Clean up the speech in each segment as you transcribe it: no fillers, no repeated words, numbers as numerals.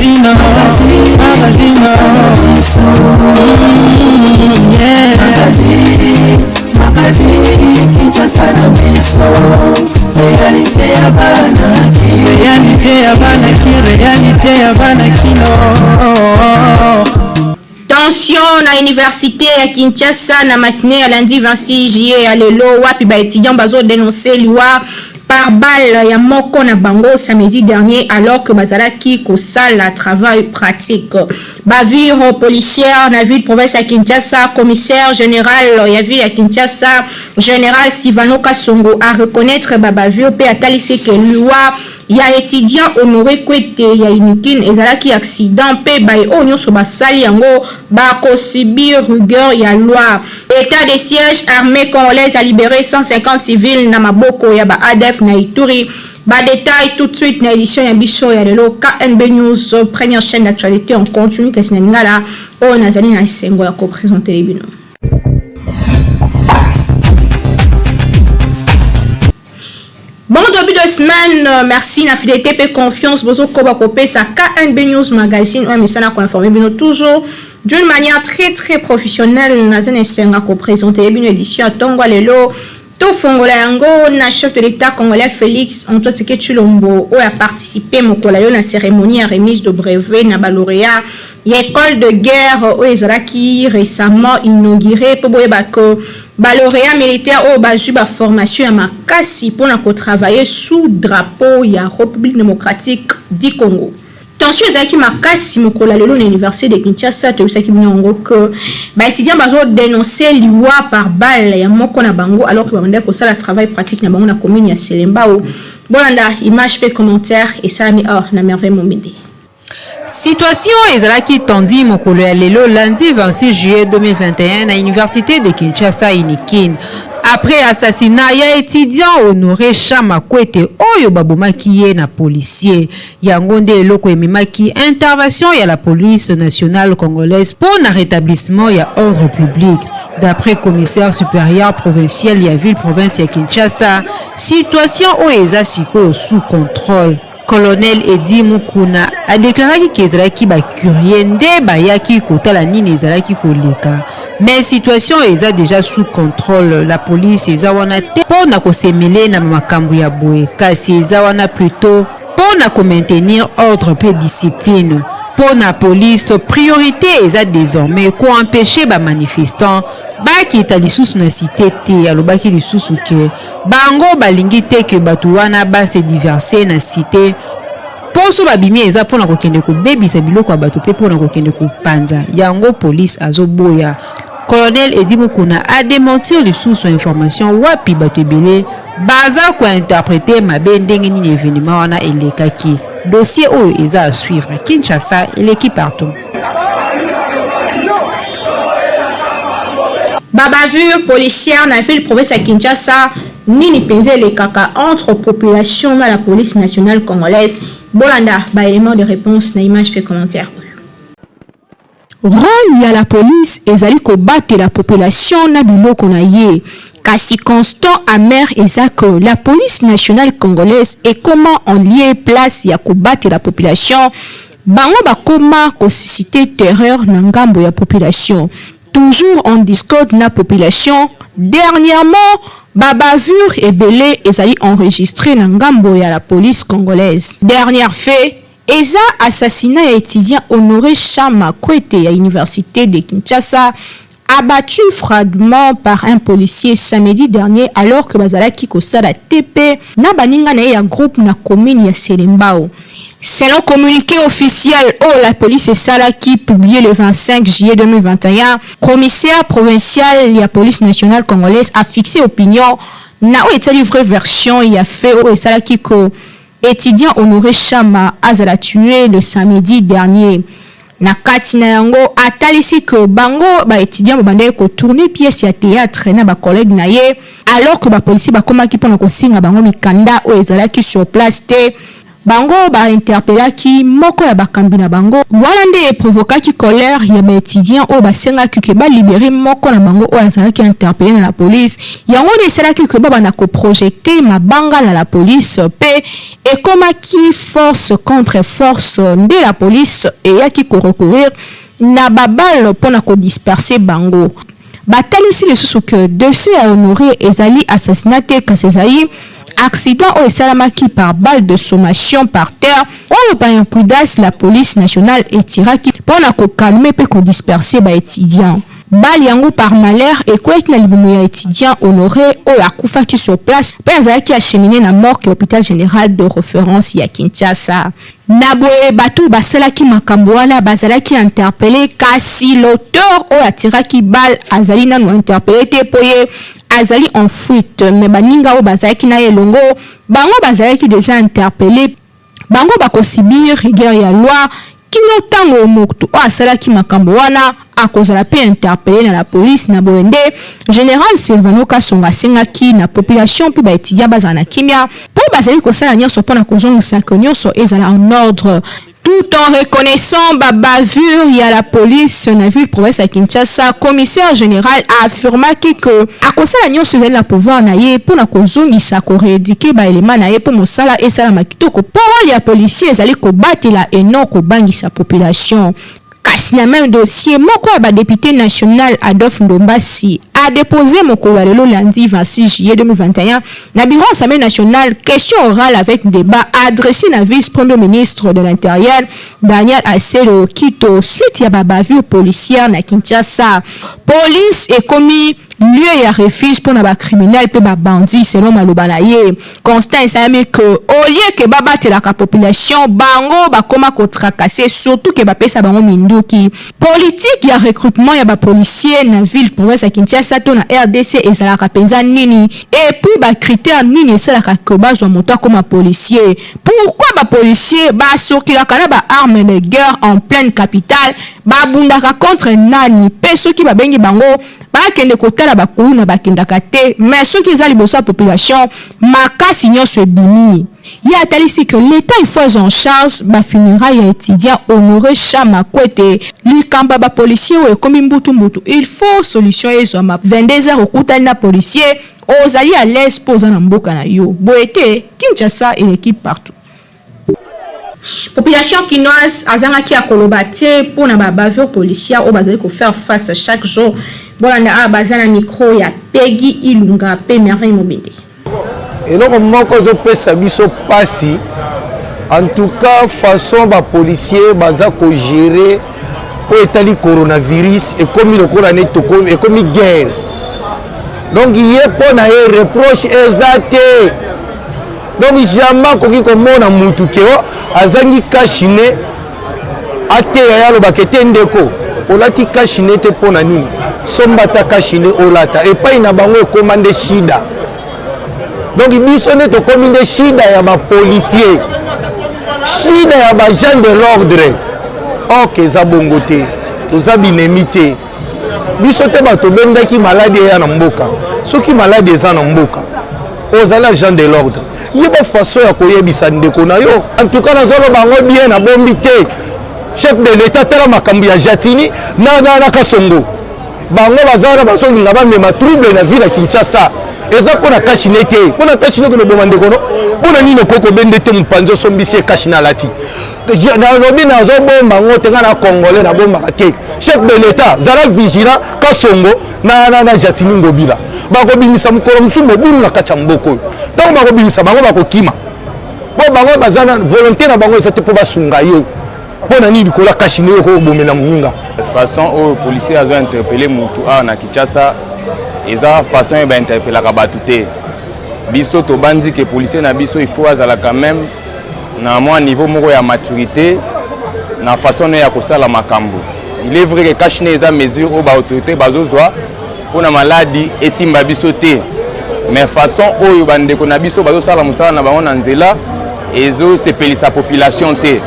Magazine, magazine, yeah. Magazine, Kinshasa na biso, réalité ya bana. Réalité ya bana ki, réalité ya bana kino. Tension na université ya Kinshasa na matinée ya lundi 26 juillet ya lelo, wapi baétudiant bazodénonce liwa par balle ya moko na bango samedi dernier alors que bazalaki kosala travail pratique. Bavure policière na ville province ya Kinshasa, commissaire général ya ville ya Kinshasa, général Sivano Kasongo, a reconnaître babavure mpe atalisi ke liwa ya étudiant Honoré Kwete ya Unikin ezalaki accident mpe baye oyo nyonso basali yango bakosubir rigueur ya loi. État de siège, armée congolaise a libéré 150 civils na maboko ya ba ADF na Ituri. Badétail tout de suite na édition ya biso ya lelo. KNB News, première chaîne d'actualité en continu kasi na lingala, oyo nazali na esengo ya koprésenter bino. Bon début de semaine, merci na fidélité et confiance bozo koba kopesa KNB News Magazine oyo misana ko informer bino toujours d'une manière très très professionnelle. Naza na esenga ko présenter bino édition ya ntongo lelo. Tofongola yango na chef de l'État congolais Félix Antoine Tshisekedi Tshilombo, oyo a participé mokolo yo na cérémonie ya remise de brevet na balauréat ya école de guerre oyo ezalaki récemment inauguré, mpo boyeba ke balauréat militaire oyo bazwi baformation ya makasi mpona kotravailler sous drapeau ya République démocratique du Congo. Tension ezalaki makasi mokolo ya lelo na université de Kinshasa. Toyebisaki bino yango ke baétudiant bazodénonce liwa par balle ya moko na bango alors que babandaki kosala travail pratique na bango na commune ya Selembao. Bolanda image mpe commentaire esalami or na Merveille Momende. Situation ezalaki tendue mokolo ya lelo lundi 26 juillet 2021 na université de Kinshasa, Unikin, après assassinat ya étudiant Honoré Chama Kwete oyo babomaki ye na policier. Yango nde eloko ememaki intervention ya la police nationale congolaise mpo na rétablissement ya ordre public. D'après commissaire supérieur provincial ya ville province ya Kinshasa, situation oyo eza sikoyo sous contrôle. Colonel Edi Mukuna adeklaraki ke ezalaki bacurieux nde bayaki kotala nini ezalaki koleka, mais situation eza déjà sous contrôle. La police eza wana te mpo na kosemêler na makambo ya boye, kasi eza wana plutôt mpo na komaintenir ordre mpe discipline. Mpo na police, priorité eza désormais koempêcher bamanifestant bakita lisusu na cité te. Alobaki lisusu ke bango balingi te ke bato wana base diverse na cité, mpo so babimi eza mpona kokende kobebisa biloko ya bato mpe mpona kokende kopanza yango. Police azoboya. Colonel Edi Mukuna adémentir lisusu information wapi bato ebele baza kointerpréter mabe ndenge nini événement wana elekaki. Dossier oyo eza à suivre. Kinshasa eleki partout. Babavure policière na ville province ya Kinshasa, nini mpenza elekaka entre population na la police nationale congolaise? Bolanda baélément de réponse na image mpe commentaire. Rôle ya la police ezali kobatela population na biloko na ye, kasi constat amer eza que la police nationale congolaise ekoma en lieu place ya kobatela population, bango bakoma kosusciter terreur na ngambo ya population, toujours en discorde na population. Dernièrement, babavure ebele ezali enregistré na ngambo ya la police congolaise. Dernière fait eza assassinat ya étudiant Honoré Chama Kwete ya université de Kinshasa, abattu froidement par un policier samedi dernier alors que bazalaki kosala TP na baninga na ye ya groupe na commune ya Selembao. Selon communiqué officiel oyo la police esalaki, publié le 25 juillet 2021, commissaire provincial ya police nationale congolaise a fixé opinion na oyo etali vraie version ya fait oyo esalaki ko étudiant Honoré Chama azala tué le samedi dernier. Na kati na yango, atalisi ke bango baétudiant babandaki kotourner pièce ya théâtre na bacollègue na ye alors que bapolisier bakomaki mpona kosenga bango mikanda oyo ezalaki sur place te. Bango ba interpellaki moko ya bakambi na bango. Wana nde e provokaki colère ya ba etudiants oyo basengaki que ba liberer moko na bango oyo azalaki interpeller na la police. Yango nde esalaki que babanda ko projeter mabanga na la police mpe ekomaki force contre force nde la police eyaki ko recourir na ba balles mpo na ko disperser bango. Batalisi lisusu que dossier ya Honore ezali assassinat te kasi ezali accident oyo esalamaki par balle de sommation par terre oyo par imprudence la police nationale e tiraki mpo na ko calmer mpe ko disperser ba etudiants. Balle yango par malheur ekweyaki na libumu ya etudiant Honore oyo akufaki sur place mpe azalaki acheminer na morgue ya hopital general de reference ya Kinshasa. Na boye bato oyo basalaki makambo wana bazalaki interpeller kasi l'auteur oyo atiraki balle azali nanu interpeller te mpo ye azali en fuite mais baninga oyo bazalaki na ye elongo bango bazalaki dejà interpeller, bango bako subir rigueur ya loi kino tango moto oyo asalaki makambo wana akozala mpe interpeller na la police. Na boye nde General Sylvano Kasongo asengaki na population mpe ba etudiants bazala na kimia mpo bazali kosala nionso mpo na kozongisa que nionso ezala en ordre. Tout en reconnaissant ba bavures ya la police na ville province ya Kinshasa, commissaire general a affirmaki que akosala nionso ezali na pouvoir na ye mpo na kozongisa ko reeduquer ba elements na ye mpo mosala esalama kitoko mpo role ya policier ezali kobatela et non kobangisa population. Kasi na meme dossier, moko ya ba deputes national Adolphe Ndombasi a deposer mokolo ya lelo lundi 26 juillet 2021 na bureau Assemblee nationale question orale avec debat adressee na vice-premier ministre de l'Interieur Daniel Aselo Okito suite ya ba bavures policières na Kinshasa. Police ekomi lieu ya refuge pona ba criminels pe ba bandits selon maloba na ye. Constat esalami que au lieu que babatelaka population, bango bakoma ko tracasser surtout que bapesa bango minduki. Politique ya recrutement ya ba policiers na ville province ya Kinshasa to na rdc ezalaka penza nini? Et puis ba critères nini esalaka que bazwa moto akoma policier? Pourquoi ba policiers ba circulaka na ba armes de guerre en pleine capitale? Babundaka contre nani? Pe soki babengi bango Bakende kotala ba kuluna bakendaka te mais soki eza liboso ya population makasi nionso ebimi. Ye atalisi que l'etat il faut azwa en charge ba funerailles ya etudiant Honore Shama Kwete. Likambo ya ba policiers oyo ekomi mbutu mbutu il faut solution ezwama. 22 heures okutani na policier ozali à l'aise po oza na mboka na yo boye te Kinshasa eleki partout. Population kinoise azangaki ya koloba te mpo na ba bavures policières oyo bazali ko faire face chaque jour. Bolanda awa baza na micro ya Peggy Ilunga mpe Merveille Mobende. Eloko moko ezopesa biso pasi en tout cas façon ba policiers baza ko gérer oyo etali coronavirus ekomi lokola neti ekomi guerre donc ye mpo na ye reproche eza te. Donc jamais akoki komona mutu ke oh, azangi cache-nez ateya ye alobaka ete ndeko olati cache-nez te mpo na nini, somba ata cache-nez olata. Epai na bango ekoma nde shida. Donc biso nde tokomi nde shida ya ba policiers, shida ya ba agents de l'ordre. Ok, eza bongo te, toza binemi te. Biso te bato tobendaki maladi eya na mboka. Soki maladi eza na mboka, ozali agent de l'ordre, yeba façon ya koyebisa ndeko na yo. En tout cas nazoloba yango bien, nabombi te. Chef de l'État, tala makambo ya Jatini na, na, na Kasongo. Bango baza wana bazolinga bamema trouble na ville ya Kinshasa. Eza mpo na cache-nez te, mpo na cache-nez okende ndeko no. Mpo na nini okoki kobende te mopanzi osombisi ye cache-nez alati? Nalobi nazobomba yango te, ngai na Congolais nabombaka te. Chef de l'État zala vigilant. Kasongo na, na, na Jatini Ngobila bakobimisa mokolo mosusu mobulu na kati ya mboka oyo. Ntango bakobimisa bango bakokima, mpo bango baza na volonté na bango eza te mpo basunga yo. Mpo na nini likolo ya cache-nez oyo okobomela moninga? Façon oyo policier azo interpeller mutu awa na Kinshasa eza façon oyo bainterpellaka bato te. Biso tobandi ke policier na biso il faut azala quand même na mwa niveau moko ya maturité na façon naye ya kosala makambo. Il est vrai que cache-nez eza mesure oyo ba autorité bazozwa mpona maladi esimba biso te, mais façon oyo bandeko na biso bazosala mosala na bango na nzela ezosepelisa population te.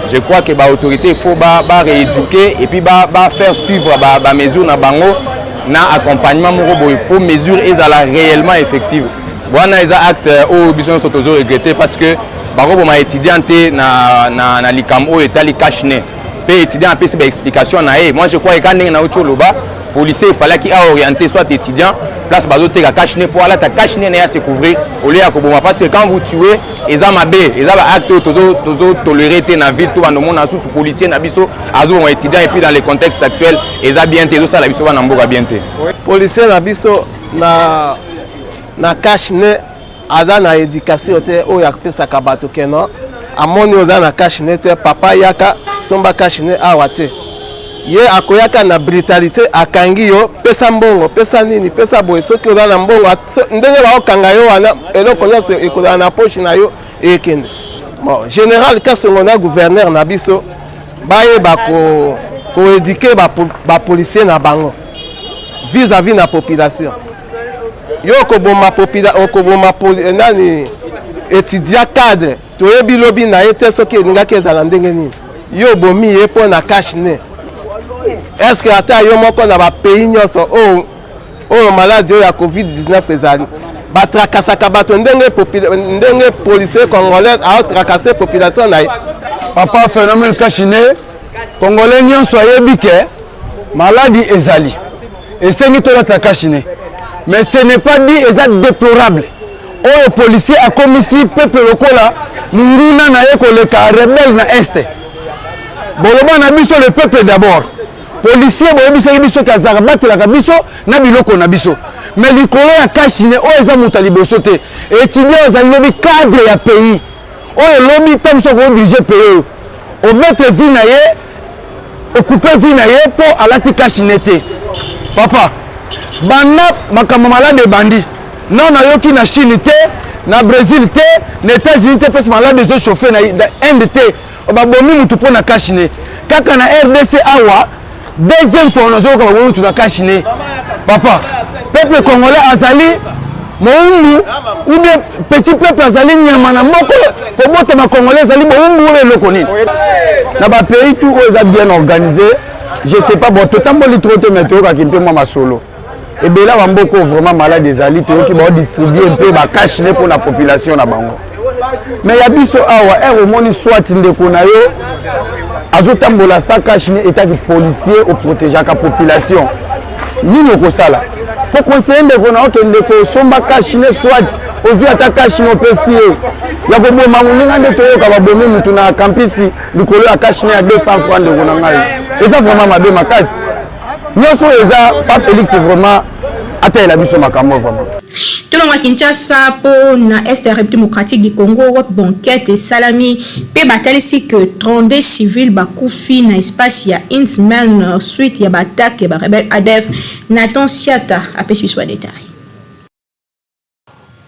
Je crois que ba autorité il faut ba, ba rééduquer et puis ba, ba faire suivre ba, ba mesure na bango na accompagnement moko boye po mesure ezala réellement effective. Wana eza acte oyo biso nyonso tozo regretter parce que Bakoboma étudiant te na, na, na likambo oyo etali cache-nez. Mpe étudiant apesi ba explication na ye. Moi je crois eka ndenge nauti oloba, policier efalaki aorienter soit étudiant place bazoteka cache-nez mpo alata cache-nez na ye ase couvrir au lieu ya koboma, parce que quand vous tuez, eza mabe, eza ba acte oyo tozotolérer te na ville. To bandomona susu policier na biso azoboma étudiant, et puis dans le contexte actuel eza bien te, ezosala biso bana mboka bien te. Policier na biso na cache-nez aza na éducation te oyo apesaka bato keno amoni oza na cache-nez te, papa yaka somba cache-nez awa te. Ye akoyaka na brutalité, akangi yo, pesa mbongo, pesa nini, pesa boye. Soki oza na mbongo, ndenge baokanga yo wana, eloko nyonso ekozala na poche na yo ekende. Bon, général Kasongo na gouverneur na biso bayeba koéduquer bapolicier na bango vis-à-vis na population. Yo okoboma, okoboma nani, étudiant cadre, toyebi lobi na ye te soki elingaki ezala ndenge nini. Yo obomi ye mpo na cache-nez. Est-ce ata yo moko na bapays nyonso oyo oyo maladi oyo ya COVID-19 ezali, batrakasaka bato ndenge ndenge policier congolais aotracasser population na ye? Papa, phénomène cache-nez, congolais nyonso ayebi ke maladi ezali, esengi tolata cache-nez, mais ce n'est pas dit. Eza déplorable oyo policier akomisi peuple lokola monguna na ye koleka rebelle na Est. Boloba na biso le peuple d'abord. Policier, boyebisaki biso ke azalaka batelaka biso na biloko na biso, mais likolo ya cache-nez oyo eza moto ya liboso te. Étudiant ozali lobi cadre ya pays oyo, lobi ntango mosu akodiriger pays oyo, omettre vie na ye, okupe vie na ye mpo alati cache-nez te. Papa, banda makambo malade ebandi, non, nayoki na Chine te, na Brésil te, na États-Unis te, mpesi malade ezochauffer na Inde te, babomi mutu mpo na cache-nez. Kaka na RDC awa, deuxième fois nazoyoka babomi mutu na cache-nez. Papa, peuple congolais azali mowumbu ou bien petit peuple azali nyama na moko? Kobotama congolais ezali bowumbu oyo eloko nini? Na bapays tout oyo eza bien organisé, je sais pas, bon, totamboli trop te, mais toyokaki mpe mwa masolo ebele ya bamboka oyo vraiment malade ezali, toyoki baodistribue mpe bacache-nez mpo na population na bango. Mais ya biso awa, ere omoni soit ndeko na yo azotambola sans cache-nez, etaki policier oprotégeaka population, nini okosala po conseiller ndeko na oke ndeko osomba cache-nez? Soit ozwi ata cache-nez, opesi ye ya koboma moninga nde toyoka babomi mutu na campus likolo ya cache-nez ya 200 francs. Ndeko na ngai, eza vraiment mabe makasi nyonso oyo eza pa Félix. Vraiment, atayela biso makambo vraiment. Tolongwa Kinshasa mpo na Est ya République démocratique du Congo, wapi baenquête esalami mpe batalisi ke 32 civil bakufi na espace ya Inzmel, suite ya baattaque ya barebelle ADF. Nathan Siata apesi biso badétail.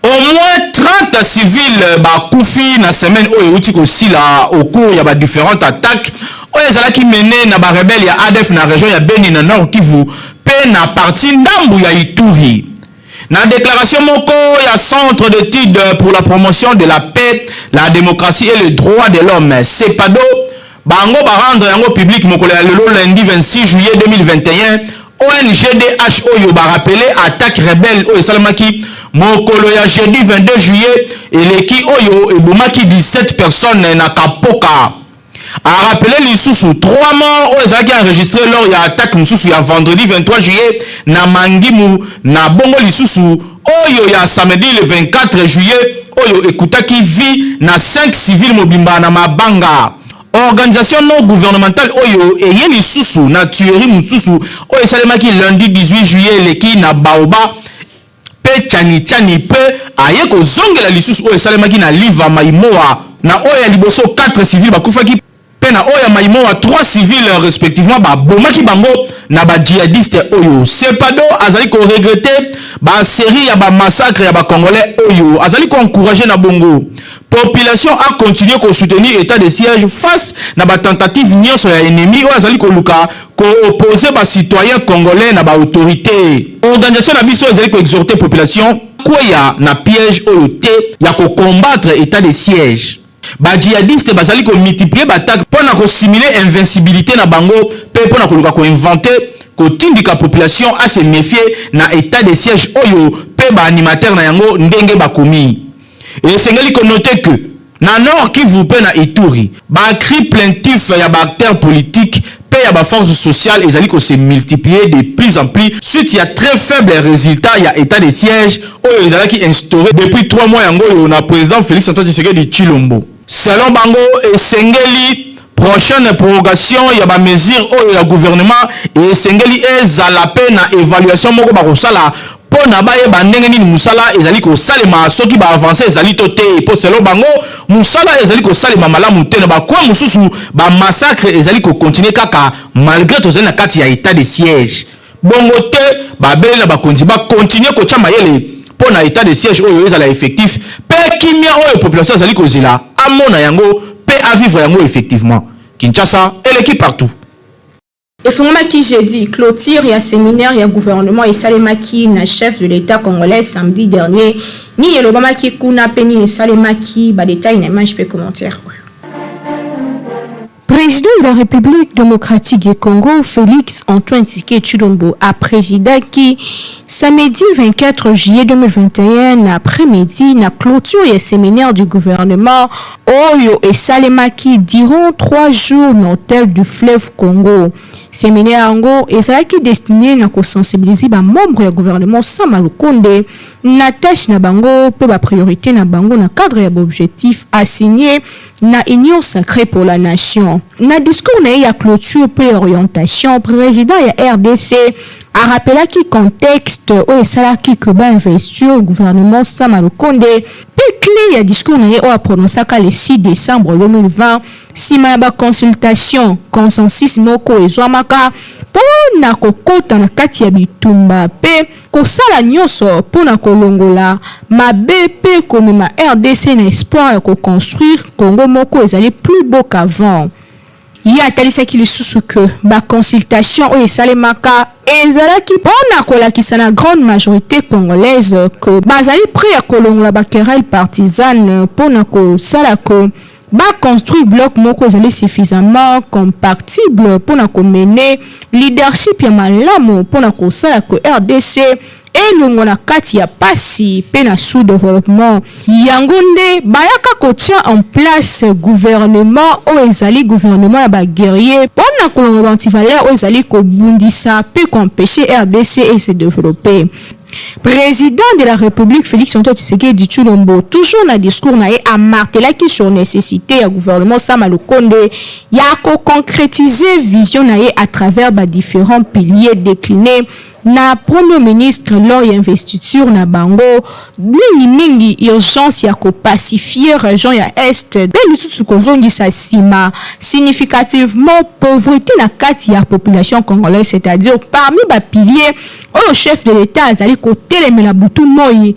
Au moins 30 civils bakufi na semaine oyo euti kosila au cours ya badifférentes attaques oyo ezalaki mené na barebelle ya ADF na région ya Beni, na Nord Kivu mpe na partie ndambu ya Ituri. Na déclaration moko ya Centre d'études pour la promotion de la paix, la démocratie et le droit de l'homme, CEPADO, bango barendre yango public mokolo ya lelo lundi 26 juillet 2021. ONGDH oyo barappeler attaque rebelle oyo esalemaki mokolo ya jeudi 22 juillet eleki, oyo ebomaki 17 personnes na Kapoka. Arappeler lisusu 3 morts oyo ezalaki enregistré lors ya attaque mosusu ya vendredi 23 juillet na Mangimu, na bongo lisusu oyo ya samedi le 24 juillet oyo ekutaki vie na 5 civils mobimba na Mabanga. Organisation non gouvernementale oyo eye lisusu na tuerie mosusu oyo esalemaki lundi 18 juillet eleki na Baoba mpe Chanichani, mpe aye kozongela lisusu oyo esalemaki na Liva Maimoa. Na oyo ya liboso 4 civils bakufaki, mpe na oyo ya Maimoa 3 civils respectivement babomaki bango na bajihadiste oyo. Cepado azali koregretter basérie ya bamassacre ya bacongolais oyo, azali koencourager na bongo population acontinuer kosoutenir état de siège face na batentative nyonso ya ennemi oyo azali koluka koopposer bacitoyen congolais na baautorité. Organisation na biso ezali koexhorter population kweya na piège oyo te ya kocombattre état de siège. Bajihadiste bazali komultiplier baattaque mpo na kosimuler invincibilité na bango mpe mpo na koluka koinventer kotindika population ase méfier na état de siège oyo mpe baanimateur na yango ndenge bakomi. Esengeli konoter que Na Nord Kivu mpe na Ituri, ba cris plaintifs ya ba acteurs politiques mpe ya ba forces sociales ezali ko se multiplier de plus en plus suite ya très faible resultat ya etat de siège oyo ezalaki instaure depuis trois mois yango oyo na president Felix Antoine Tshisekedi Tshilombo. Selon bango, esengeli prochaine prorogation ya ba mesures oyo ya gouvernement esengeli ezala mpe na evaluation moko bakosala mpo na bayeba ndenge nini mosala ezali kosalema, soki ba avances ezali to te, mpo selon bango mosala ezali kosalema malamu te na ba coins mosusu, ba massacres ezali ko continuer kaka malgre tozali na kati ya etat de siège. Bongo te babeleli na bakonzi ba continuer kotia mayele mpo na etat de siège oyo ezala effectif mpe kimia oyo population azali kozela amona yango mpe a vivre yango effectivement. Kinshasa eleki partout. Efungwamaki jeudi, cloture ya seminaire ya gouvernement esalemaki na chef de l'Etat congolais samedi dernier. Nini elobamaki kuna mpe nini esalemaki? Ba details na image mpe commentaire oyo. President de la Republique democratique du Congo, Felix Antoine Tshisekedi Tshilombo a presidaki samedi 24 juillet 2021 na après-midi na clôture ya seminaire du gouvernement oyo esalemaki durant trois jours na hotel du fleuve Congo. Seminaire yango ezalaki destiné na ko sensibiliser ba membres ya gouvernement Sama Lukonde na tâche na bango mpe ba priorités na bango na cadre ya ba objectifs assignés na Union sacree pour la nation. Na discours na ye ya cloture mpe orientation, president ya rdc a rappelaki contexte oyo esalaki que ba investir gouvernement Sama Lukonde mpe cle ya discours na ye oyo a prononcaka le 6 decembre 2020 sima ya ba consultations, consensus moko ezwamaka mpo na kokota na kati ya bitumba mpe Kosala nionso mpo na kolongola mabe mpe komema rdc na espoir ya ko construire Congo moko ezali plus beau qu'avant. Ye atalisaki lisusu que ba consultations oyo esalemaka ezalaki mpo na kolakisa na grande majorite congolaise que bazali près ya kolongola ba querelles partisanes mpo na kosala que ba construire bloc moko ezali suffisamment compactible mpo na ko mener leadership ya malamu mpo na kosala que rdc elongwa na kati ya pasi mpe na sous-developpement. Yango nde bayaka kotia en place gouvernement oyo ezali gouvernement ya ba guerriers mpo na kolongola ba antivaleurs oyo ezali kobundisa mpe ko empecher rdc e se developper. President de la Republique Felix Antoine Tshisekedi Tshilombo toujours na discours na ye a martelaki sur necessite ya gouvernement Sama Lukonde ya ko concretiser vision na ye à travers ba differents piliers declines na Premier ministre lors ya investiture na bango, mingi mingi urgence ya ko pacifier region ya Est mpe lisusu kozongisa sima significativement pauvrete na kati ya population congolaise, c'est-à-dire parmi ba piliers Oyo chef de l'Etat azali kotelemela butu moyi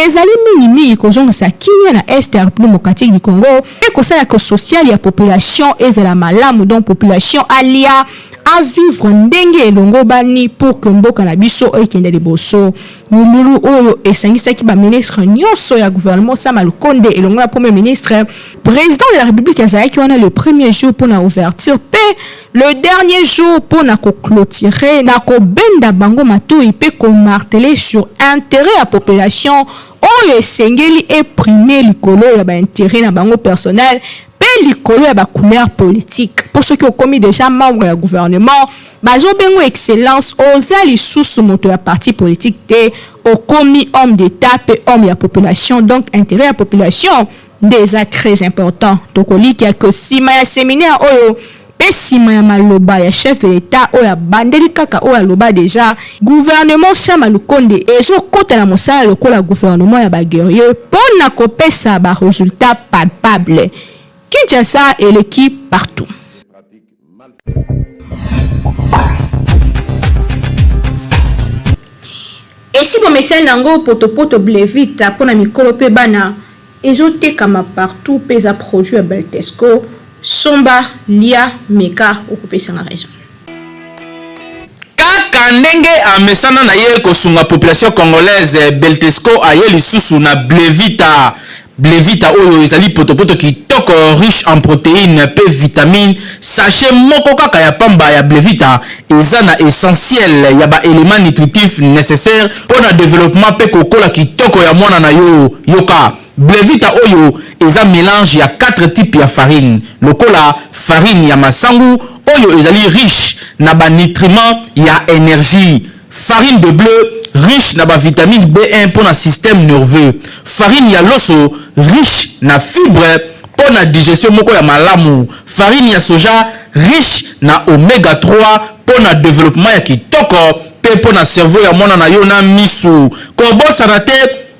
ezali mingi mingi kozongisa kimia na Est ya Republique democratique du Congo mpe kosala que social ya population ezala malamu, donc population alia, a vivre ndenge elongobani pour que mboka na biso ekende liboso. Milulu oyo esangisaki ba ministres nionso ya gouvernement Sama Lukonde elongo na Premier ministre, President de la Republique azalaki wana le premier jour mpo na ouverture mpe Le dernier jour mpo na ko cloturer na kobenda bango matoyi mpe ko marteler sur interet ya population oyo esengeli e primer likolo ya ba interets na bango personnels mpe likolo ya ba couleurs politiques mpo soki okomi dejà membre ya gouvernement bazo bengo excellence oza lisusu moto ya parti politique te, okomi homme d'Etat mpe homme ya population donc interet ya population nde eza très important. Tokolikia que sima ya seminaire oyo pe sima ya maloba ya chef de l'Etat oyo abandeli kaka oyo aloba dejà, gouvernement Sama Lukonde ezo kota na mosala lokola gouvernement ya ba guerriers pona kopesa ba resultats palpables. Kinshasa eleki partout. Esi bomesani na yango potopoto Blevita mpo na mikolo mpe bana ezo tekama partout mpe eza produit ya Beltesco somba lia meka okopesa nga raison. Kaka ndenge amesana na ye kosunga population congolaise, Beltesco aye lisusu na Blevita. Blevita oyo ezali potopoto kitoko riche en proteines pe vitamines, sachet moko kaka ya pamba ya Blevita eza na essentiel ya ba elements nutritifs necessaires pona developpement pe kokola kitoko ya mwana na yo. Yoka, Blevita oyo eza melange ya 4 types ya farine lokola farine ya masangu oyo ezali riche na ba nutriments ya energie, Farine de ble riche na ba vitamines B1 mpo na système nerveux. Farine ya loso riche na fibre mpo na digestion moko ya malamu. Farine ya soja riche na omega 3 mpo na developpement ya kitoko mpe mpo na cerveau ya mwana na yo na misu. Kobosana te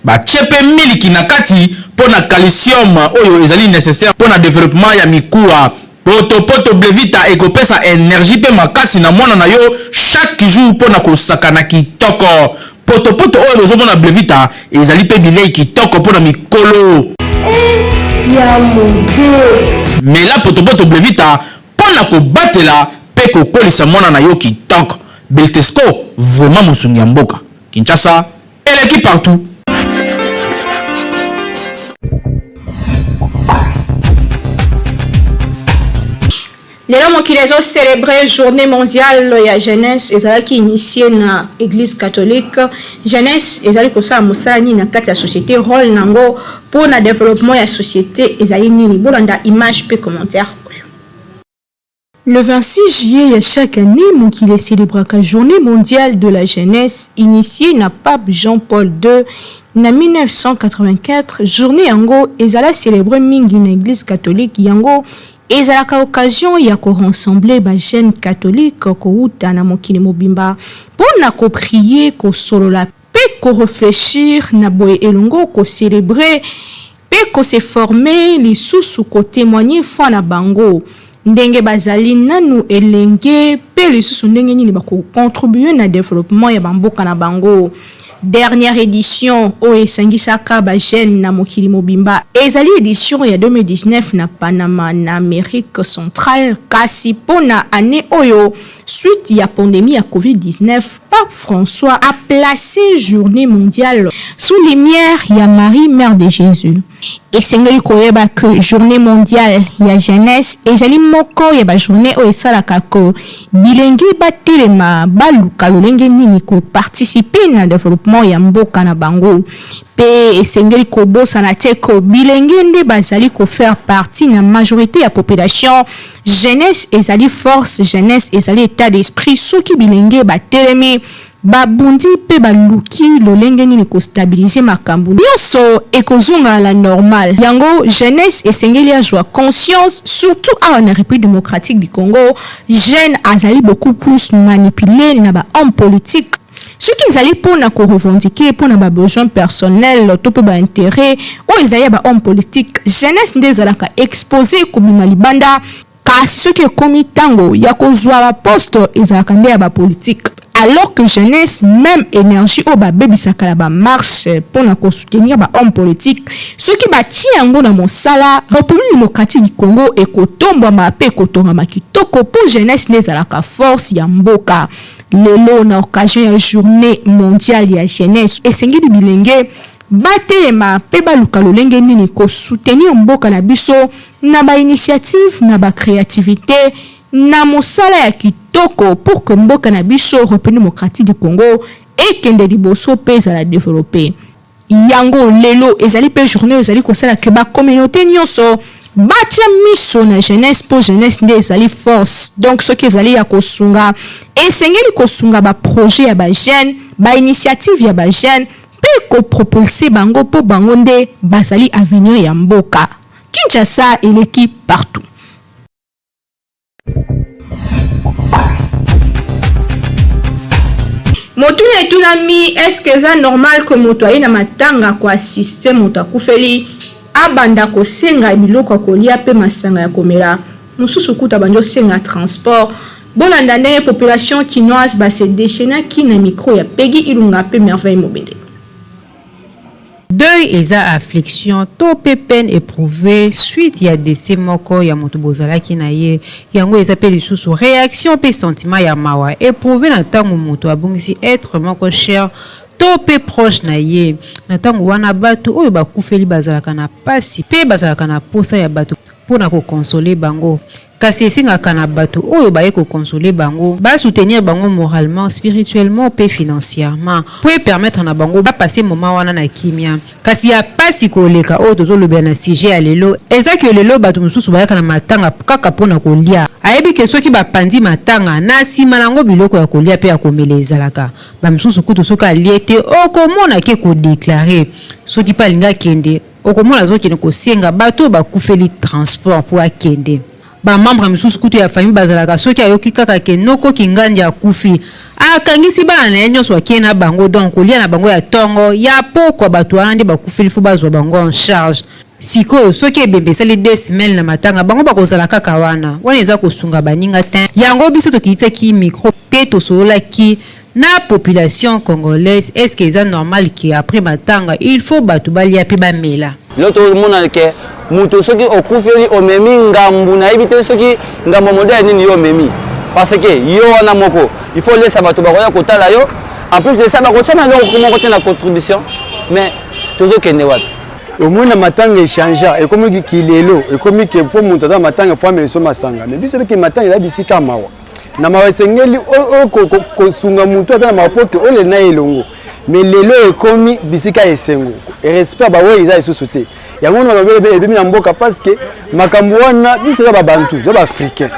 batie mpe miliki na kati mpo na calcium oyo ezali necessaire mpo na developpement ya mikuwa. Poto poto Blevita ekopesa energie pe makasi na mwana na yo chaque jour pona kosakana kitoko. Poto poto oyo bozomona Blevita ezali pe bilei kitoko pona mikolo. Eh ya mode. Mela poto poto Blevita pona kobatela pe kokolisa mwana na yo kitoko. Beltesco vraiment mosungi ya mboka. Kinshasa eleki partout. Lelo mokili ezo célébrer journée mondiale ya jeunesse ezalaki initie na église catholique. Jeunesse ezali kosala mosala nini na kati ya société, rôle nango mpo na développement ya société ezali nini? Bolanda image mpe commentaire oyo. Le 26 juillet ya chaque année, mokili e celebraka Journee mondiale de la jeunesse initiee na Pape Jean-Paul ii na 1984. Journee yango ezala celebre mingi na Eglise catholique, yango ezalaka occasion ya ko rassembler ba jeunes catholiques kowuta na mokili mobimba mpo na ko prier, kosolola mpe ko reflechir na boye elongo ko celebrer mpe ko se former lisusu ko temoigner foi na bango ndenge bazali nanu elenge mpe lisusu ndenge nini bako contribuer na developpement ya ba mboka na bango. Dernière edition oyo esangisaka ba jeunes na mokili mobimba ezali edition ya 2019 na Panama na Amerique centrale kasi mpo na annee oyo suite ya pandemie ya Covid-19 Pape François a place journee mondiale sous lumière ya Marie mère de Jesus. Esengeli koyeba que journee mondiale ya jeunesse ezali moko ya ba journees oyo esalaka que bilenge batelema baluka lolenge nini ko participer na developpement ya mboka na bango. Mpe esengeli kobosana te que bilenge nde bazali ko faire partie na majorite ya population. Jeunesse ezali force, jeunesse ezali etat d'esprit, soki bilenge batelemi, babundi pe baluki lolenge nini ko stabiliser makambu, nionso ekozonga à la normale. Yango jeunesse esengeli azua conscience, surtout awa na Republique democratique du Congo, jeune azali beaucoup plus manipuler na ba hommes politiques. Soki ezali po na ko revendiquer po na ba besoins personnels to pe ba interets oyo ezali ya ba hommes politiques, jeunesse nde ezalaka exposer kobima libanda, kasi soki ekomi tango ya kozua ba postes ezalaka nde ya ba politiques. Alors que jeunesse meme energie oyo babebisaka na ba marches po na ko soutenir ba hommes politiques, soki batie yango na mosala, Republique democratique du Congo ekotombwama pe ekotongama kitoko po jeunesse nde ezalaka force ya mboka. Lelo na occasion ya journee mondiale ya jeunesse, esengeli bilenge batelema pe baluka lolenge nini ko soutenir mboka na biso na ba initiatives, na ba creativites, na mosala ya kitoko pour que mboka na biso Republique democratique du Congo ekende liboso pe ezala developper. Yango lelo ezali pe journee oyo ezali kosala que ba communautes nionso batia miso na jeunesse po jeunesse nde ezali force. Donc soki ezali ya kosunga, esengeli kosunga ba projets ya ba jeunes, ba initiatives ya ba jeunes pe ko propulser bango po bango nde bazali avenir ya mboka. Kinshasa eleki partout. Motuna etunami, est-ce que eza normal que moto aye na matanga ko assister moto akufeli, abanda kosenga biloko ya kolia pe masanga ya komela, mosusu kutu abandi osenga transport? Bolanda ndenge population kinoise ba se dechainaki na micro ya Peggy Ilunga pe Merveille Mobende. Deuil eza affliction to pe peine eprouvee suite ya decès moko ya moto bozalaki na ye. Yango eza pe lisusu reaction pe sentiment ya mawa eprouve na tango moto abungisi etre moko cher to pe proche na ye. Na tango wana batu oyo bakufeli bazalaka na pasi pe bazalaka na posa ya batu pona ko consoler bango. Kasi esengaka na batu oyo baye ko consoler bango ba soutenir bango moralement, spirituellement pe financièrement po e permettre na bango ba passer moment wana na kimia. Kasi ya pasi koleka oyo tozolobela na sujet ya lelo eza que lelo batu mosusu bayaka na matanga kaka pona kolia. Ayebi que soki bapanzi matanga, na sima nango biloko ya kolia pe ya komela ezalaka. Ba misusu kutu soki alie te okomona ake ko declarer. Soki pe alingi akende, okomona azokende kosenga batu oyo bakufeli transport po akende. Ba membres misusu kutu ya famille bazalaka soki ayoki kaka ke noko Kingandi akufi, akangisi bana na ye nionso ake na bango donc kolia na bango ya tongo, ya pokwa batu wana nde bakufeli faut bazua bango en charge. Sikoyo soki ebembe esali deux semaines na matanga bango bakozala kaka wana? Wana eza kosunga baninga tein. Yango biso tokitisaki micro pe tosololaki na population congolaise est ce que eza normal que après matanga il faut batu balia pe bamela? Lelo tokomona ke moto soki okufeli omemi ngambu nayebi te soki ngambo modele nini yo omemi parce que yo wana moko il faut olesa bato bakoya kotala yo en plus de ça bakotia na eloko moko te na contribution mais tozokende wapi omoni na matanga echangea ekomi kilelo ekomi ke mpo moto aza matanga fo ameliso masanga mais biso beke matanga eza bisika mawa na mawa esengeli kosunga moto aza na mawa mpo ke olela na ye elongo mais lelo ekomi bisika ya esengo respect ya bawei eza lisusu te yango wana mabe ebimi na mboka parce que makambo wana biso eza babantu eza baafricain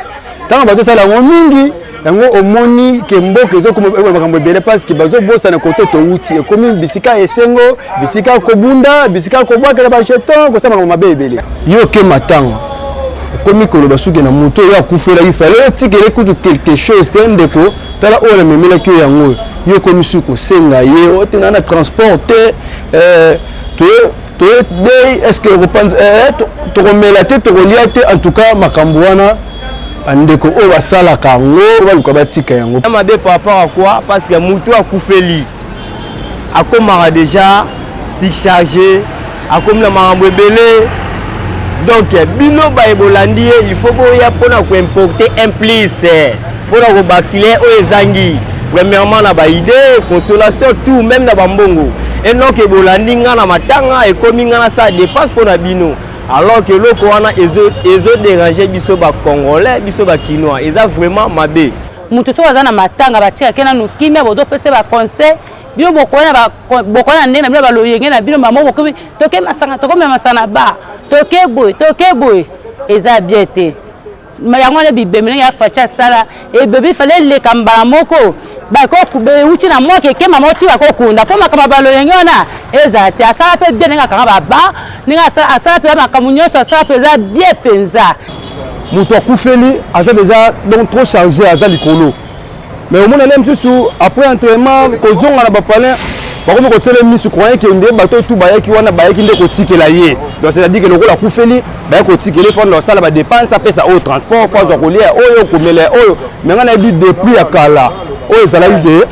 ntango bazosala yango mingi yango omoni ke mboka ezokoma makambo ebele parce que bazobosana kote towuti ekomi bisika esengo bisika kobunda bisika kobwakela bajeton kosala makambo mabe ebele yo oke matanga okomi koloba suki na moto oyo akufelaki fale otikele kutu quelque chose te ndeko tala oyo namemelaki yo yango oyo yo okomi suki kosenga ye ote na na transport te eh, toye dei est ce que eh, tokomela te tokolia te en tout cas makambo wana bandeko oyo basalaka yango baluka batika yango mabe par rapport à quoi parce que moto akufeli akomaka déjà surchargé akomi na makambo ebele donc bino baye bolandi ye il faut boya mpona koimporte un plus mpona kobakisile oyo ezangi premièrement na baidée consolation tout même na bambongo enoke bolandi nga na matanga ekomi nga nasala dépense mpo na bino alors que eloko wana ezoderange biso bacongolais biso bakinois eza vraiment mabe Moto soki aza na matanga batikake nanu kimia, bozopesa ba conseil bino bokoya na ndenge na bino baloyenge na bino mamo bokomi toke masanga tokomela masanga na bar toke boye toke boye eza bien te yango wana bibembe ndenge ya Fatshi asala ebebi fale eleka mbala moko euti na mwaka ekema moko ti bakokunda mpo makambo ya baloyenge wana ezala te asala mpe bien ndenge akanga baba ndenge asala mpe makambo nyonso asala mpe eza bien mpenza Moto akufeli aza deja donc trop chargé aza likolo mais omona nde mosusu après entraînement kozonga na bapalin bakomi kotiela misu croyant ke nde bato tu bayaki wana bayaki nde kotikela ye donc c'est à dire ke lokola akufeli bayaki kotikela ye fanda osala badepense apesa oyo transport fo azwa kolia oyo komela oyo mais ngai nayebi depuis ya kala oyo ezalaki ke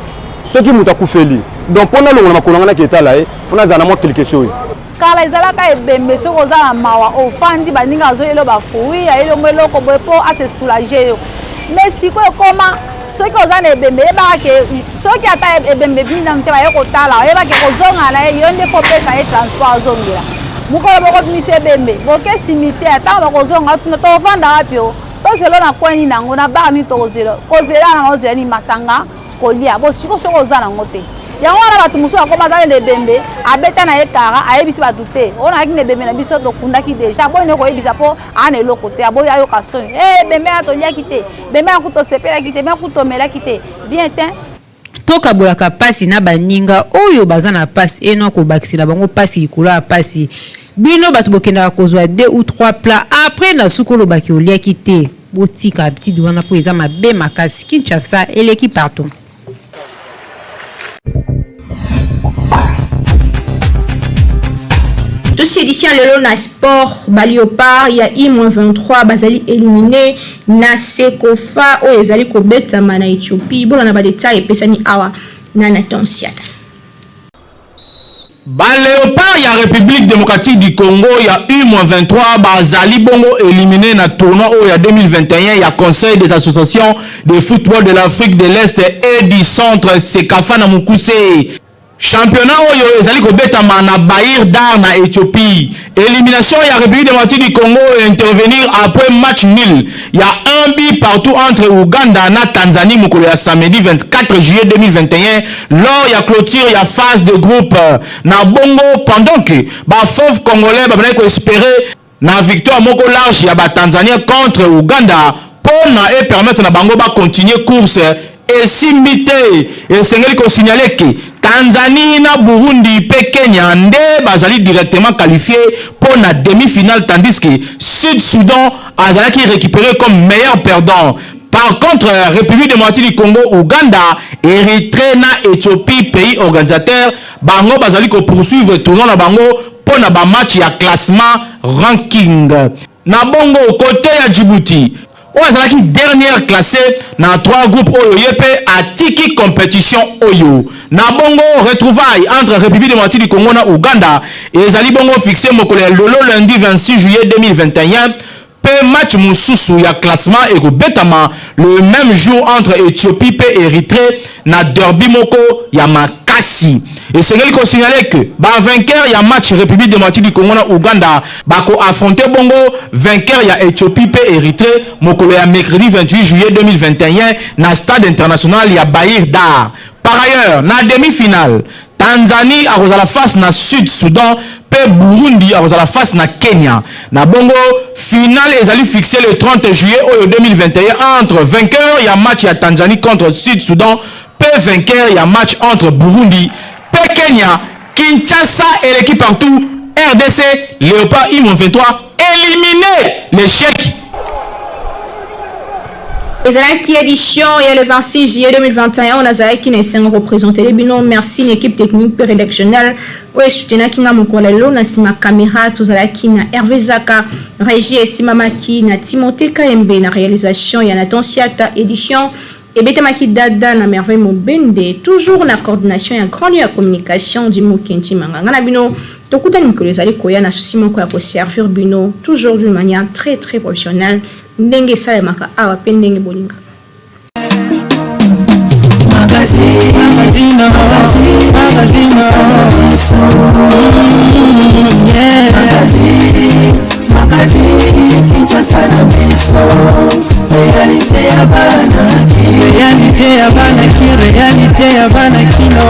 soki moto akufeli donc mpo nalongola makolo ngai nake etala ye fo nazala na mwa quelque chose Kala ezalaka ebembe soki oza na mawa ofandi baninga azoyelo ba fruit ayeli yo eloko boye po a se soulager yo mais sikoyo ekoma soki oza na ebembe yebaka ke soki ata ebembe ebimi nanu te baye kotala oyeba ke kozonga na ye yo nde fo opesa ye transport azongela mokolo bokobimisa ebembe boke cimetière ntango bakozonga tuna tofanda wapi o tozela na coin nini yango na bar nini tokozela kozela na ozela nini masanga kolia bo siko soki oza nango te yango wana bato mosusu akoma aza na ebembe abeta na ye kara ayebisi bato te oyo nayaki na ebembe na biso tokundaki deja aboyi ne koyebisa mpo aa na eloko te aboyi ayoka soni e ebembe ya toliaki te ebembe ya kutu tosepelaki te ebembe ya kutu tomelaki te bien te Tokabolaka pasi na baninga oyo baza na pasi et non kobakisela bango pasi likolo ya pasi. Bino batu bokendaka kozwa deux ou trois plats après na suka oloba ke oliaki te. Botika habitude wana po eza mabe makasi. Kinshasa eleki partout. Tosilisi lelo na sport ba leopard ya I-23 bazali éliminé na Sekofa oyo ezali kobetama na Ethiopie. Bolanda ba detail epesami awa na Nathan Siata. Ba Leopards ya Republique democratique du Congo ya U-23 bazali bongo elimines na tournoi oyo ya 2021 ya Conseil des associations de football de l'Afrique de l'Est et du Centre, Cecafa na mokuse. Championnat oyo ezali kobetama na Bahir Dar na Ethiopie. Elimination ya Republique democratique du Congo intervenir après match nul ya 1 but partout entre Ouganda na Tanzanie mokolo ya samedi 24 juillet 2021 lors ya clôture ya phase de groupe. Na bongo pendant que ba fauves congolais babandaki ko esperer na victoire moko large ya ba Tanzaniens contre Ouganda mpo na e permettre na bango ba continuer course esimbi te. Esengeli ko signaler que Tanzanie na Burundi mpe Kenya nde bazali directement qualifies mpo na demi-finale tandis que Sud Soudan azalaki recuperer comme meilleur perdant. Par contre, Republique democratique du Congo, Ouganda, Erythree na Ethiopie pays organisateur bango bazali ko poursuivre tournoi na bango mpo na ba match ya classement ranking. Na bongo cote ya Djibouti oyo azalaki dernière classee na trois groupes oyo ye mpe atiki competition oyo. Na bongo retrouvailles entre Republique democratique du Congo na Ouganda ezali bongo fixe mokolo ya lelo lundi 26 juillet 2021 mpe match mosusu ya classement ekobetama le même jour entre Ethiopie mpe Erythree na derby moko ya makasi. Esengeli ko signaler que ba vainqueurs ya match Republique democratique du Congo na Ouganda bako affronter bongo vainqueur ya Ethiopie mpe Erythree mokolo ya mercredi 28 juillet 2021 na stade international ya Bahir Dar. Par ailleurs, na demi-finale, Tanzanie akozala face na Sud Soudan mpe Burundi akozala face na Kenya. Na bongo, finale ezali fixe le 30 juillet oyo 2021 entre vainqueur ya match ya Tanzanie contre Sud Soudan mpe vainqueur ya match entre Burundi mpe Kenya. Kinshasa eleki partout, RDC Leopard I-23 éliminé l'échec. Ezalaki édition ya le 26 juillet 2021. Nazalaki na esengo koprésenter bino. Merci na équipe technique mpe rédactionnelle oyo esoutenaki nga mokolo lelo. Na nsima caméra tozalaki na Hervé Zaka, régie esimamaki na Timothée Kayembe, na réalisation ya Nathan Siata, édition ebetamaki dada na Merveille Mobende, toujours na coordination ya grande ya communication du Mokenti Manganga. Na bino tokutani mikolo ezali koya na souci moko ya koservir bino toujours d'une manière très très professionnelle, ndenge esalemaka awa mpe ndenge bolingaka. Magazine, magazine, magazine, yeah. Magazine, magazine, Kinshasa na biso, réalité ya bana. Réalité ya bana ki, réalité ya bana kino.